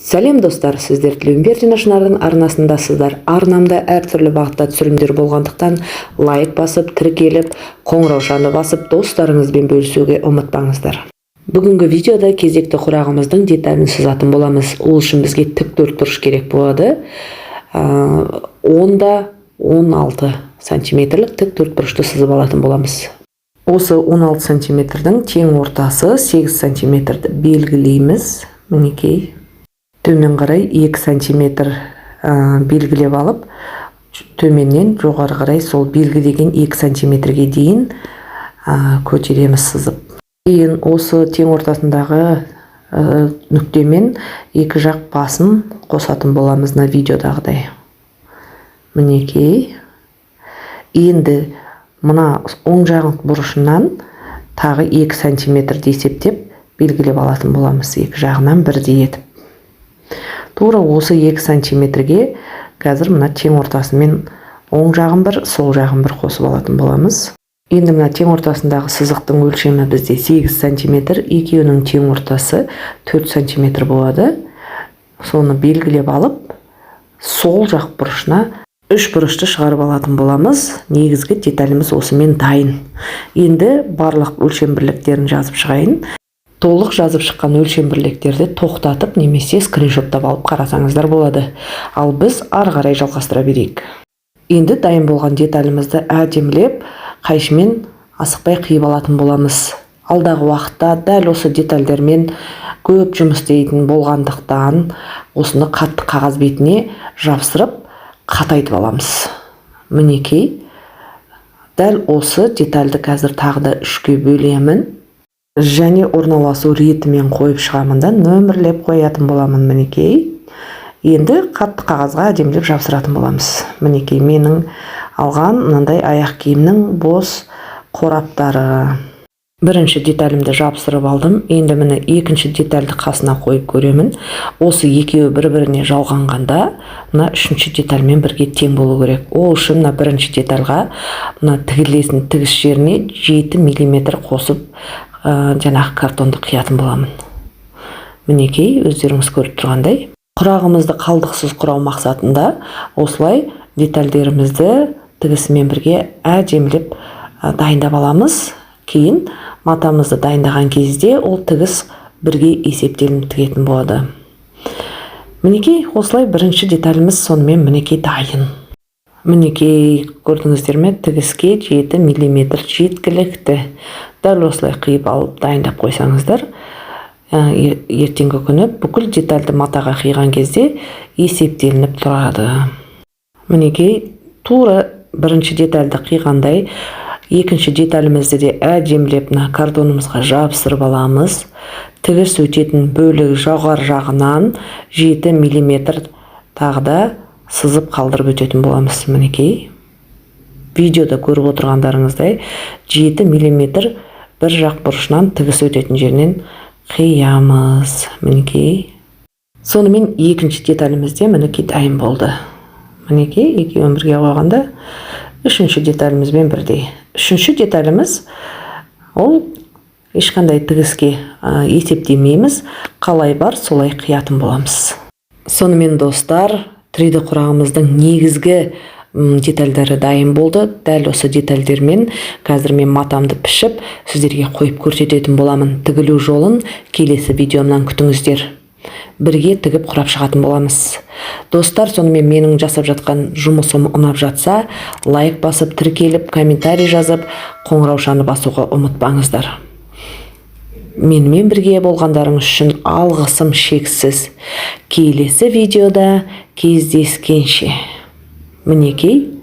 Сәлем, достар! Сіздер Тілеумбердина Шынардың арнасындасыздар. Арнамда әртүрлі бағытта түсірілімдер болғандықтан, лайк басып, тіркеліп, қоңыраушаны басып, достарыңызбен бөлісуге ұмытпаңыздар. Бүгінгі видеода кезекті құрағымыздың деталін сызатын боламыз. Ол үшін бізге тік төртбұрыш керек болады. 10 да 16 сантиметрлік тік төртбұрышты сызып алатын боламыз. Осы 16 сантиметрдің тең ортасы 8 сантиметрді белгілейміз. Мінекей, төмен қарай 2 сантиметр белгілеп алып, төменнен жоғары қарай сол белгілеген 2 сантиметрге дейін көтереміз сызып. Кейін осы тең ортасындағы нүктемен екі жақ басын қосатын боламыз, мына видеодағыдай. Мінекей, енді мына оң жақ бұрышынан тағы 2 сантиметрді есептеп, белгілеп алатын боламыз, екі жағынан бірдей етіп. Тура осы 2 сантиметрге қазір мына тең ортасымен оң жағын бір, сол жағын бір қосып алатын боламыз. Енді мына тең ортасындағы сызықтың өлшемі бізде 8 сантиметр, екеуінің тең ортасы 4 сантиметр болады. Соны белгілеп алып, сол жақ бұрышына үш бұрышты шығарып алатын боламыз. Негізгі деталіміз осымен дайын. Енді барлық өлшем бірліктерін жазып шығайын. Толық жазып шыққан өлшем бірліктерді тоқтатып немесе скриншоттап алып қарасаңыздар болады. Ал біз ары қарай жалғастыра берейік. Енді дайын болған деталімізді әдемілеп қайшымен асықпай қиып алатын боламыз. Алдағы уақытта дәл осы детальдермен көп жұмыс істейтін болғандықтан, осыны қатты қағаз бетіне жабыстырып, қатайтып аламыз. Мінекей, дәл осы детальді қазір тағы да үшке бөлемін және орналасу ретімен қойып шығамын да, нөмірлеп қоятын боламын. Мінекей, енді қатты қағазға әдемілеп жабыстыратын боламыз. Мінекей, менің алған мынандай аяқ киімнің бос қораптары. Бірінші деталімді жабыстырып алдым. Енді, міне, екінші детальді қасына қойып көремін. Осы екеуі бір біріне жалғанғанда, мына үшінші детальмен бірге тең болу керек. Ол үшін мына бірінші детальға мына тігілесін тігіс жеріне 7 миллиметр қосып, жаңағы картонды қиятын боламын. Мінекей, өздеріңіз көріп тұрғандай, құрағымызды қалдықсыз құрау мақсатында осылай детальдерімізді тігісімен бірге әдемілеп дайындап аламыз. Кейін матамызды дайындаған кезде ол тігіс бірге есептелініп тігетін болады. Мінекей, осылай бірінші деталіміз сонымен, мінекей, дайын. Мінекей, көрдіңіздер ме, тігіске 7 миллиметр жеткілікті. Дәл осылай қиып алып, дайындап қойсаңыздар, ертеңгі күні бүкіл детальді матаға қиған кезде есептелініп тұрады. Мінекей, тура бірінші детальді қиғандай, екінші деталімізді де әдемілеп мына картонымызға жабыстырып аламыз. Тігіс өтетін бөлігі жоғары жағынан 7 миллиметр тағы да сызып қалдырып өтетін боламыз. Мінекей, видеода көріп отырғандарыңыздай, 7 миллиметр бір жақ бұрышынан, тігіс өтетін жерінен қиямыз. Мінекей, сонымен екінші деталіміз де, мінекей, дайын болды. Мінекей, екеуін бірге қойғанда, үшінші деталімізбен бірдей. Үшінші деталіміз, ол ешқандай тігіске есептемейміз, қалай бар, солай қиятын боламыз. Сонымен, достар, 3D құрағымыздың негізгі детальдары дайын болды. Дәл осы детальдермен қазір мен матамды пішіп, сіздерге қойып көрсететін боламын. Тігілу жолын келесі видеомнан күтіңіздер, бірге тігіп, құрап шығатын боламыз. Достар, сонымен менің жасап жатқан жұмысым ұнап жатса, лайк басып, тіркеліп, комментарий жазып, қоңыраушаны басуға ұмытпаңыздар. Менімен бірге болғандарыңыз үшін алғысым шексіз. Келесі видеода кездескенше! Мінекей.